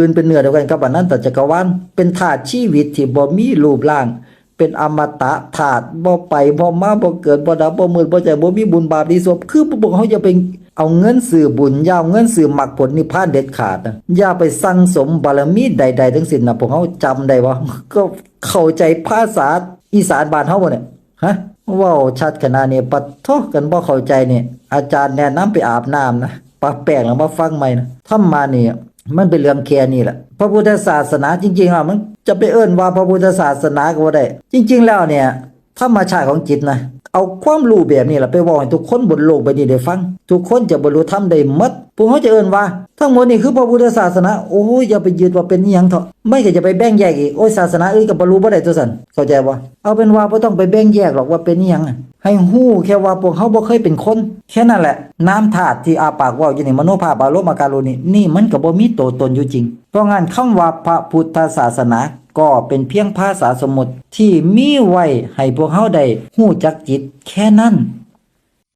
ຕື່ນເປັນເນື້ອດຽວກັນກັບອະນັນຕະຈັກກະວານ, ເປັນທາດຊີວິດທີ່ບໍ່ມີຮູບຮ່າງ, ເປັນອະມະຕະທາດ, ບໍ່ໄປ ບໍ່ມາ, ບໍ່ເກີດ ບໍ່ດັບ, ບໍ່ມືດ ບໍ່ຈາງ, ບໍ່ມີບຸນບາບດີຊົ່ວ, ຄືພວກເຮົາຢ່າໄປເອົາເງິນຊື້ບຸນ, ຢ່າເອົາເງິນຊື້ມັກຜົນນິບພານເດັດຂາດນະ, ຢ່າໄປສັ່ງສົມບາລະມີໃດໆທັງສິ້ນນະ, ພວກເຮົາຈຳໄດ້ບໍ່? ກໍເຂົ້າໃຈພາສາອີສານບ້ານເຮົາບໍ່ນີ້? ຮະ ເວົ້າຊັດຂະໜາດນີ້ ປະໂທ້ ຄັນບໍ່ເຂົ້າໃຈນີ້ ອາຈານແນະນຳໄປອາບນ້ຳນະ, ປະແປ້ງແລ້ວມາຟັງໃໝ່ນະ. ທຳມະນີ້ ມັນເປັນເລື່ອງແຄ່ນີ້ແຫຼະ. ພະພຸດທະສາສະໜາ ຈິງໆແລ້ວ ມັນຈະໄປເອີ້ນວ່າພະພຸດທະສາສະໜາກໍບໍ່ໄດ້. ຈິງໆແລ້ວນີ້ ທຳມະຊາດຂອງຈິດນະ, ເອົາຄວາມຮູ້ແບບນີ້ລະໄປເວົ້າໃຫ້ທຸກຄົນບົນໂລກໃບນີ້ໄດ້ຟັງ, ທຸກຄົນຈະບັນລຸທຳໄດ້ໝົດ. ພວກເຮົາຈະເອີ້ນວ່າ ທັງໝົດນີ້ຄືພະພຸດທະສາສະໜາ. ໂອ້ຍ ຢ່າໄປຍຶດວ່າເປັນອີ່ຫຍັງເຖາະ. ມັນກໍຈະໄປແບ່ງແຍກອີກ, ໂອ້ຍ ສາສະໜາອື່ນກໍບັນລຸບໍ່ໄດ້ຕົວຊັ້ນ, ເຂົ້າໃຈບໍ່? ເອົາເປັນວ່າບໍ່ຕ້ອງໄປແບ່ງແຍກດອກວ່າເປັນອີ່ຫຍັງ, ໃຫ້ຮູ້ແຄ່ວ່າພວກເຮົາບໍ່ເຄີຍເປັນຄົນ, ແຄ່ນັ້ນແຫຼະ. ນາມທາດທີ່ອ້າປາກເວົ້າຢູ່ນີ້, ມະໂນພາບ ອາລົມ ອາການ ໂລດນີ້, ນີ້ມັນກໍບໍ່ມີຕົວຕົນຢູ່ຈິງ. ເພາະນັ້ນ ຄຳວ່າພະພຸດທະສາສະໜາກໍເປັນພຽງພາສາສົມມຸດທີ່ມີໄວ້ໃຫ້ພວກເຮົາໄດ້ຮູ້ຈັກຈິດແຄ່ນັ້ນ.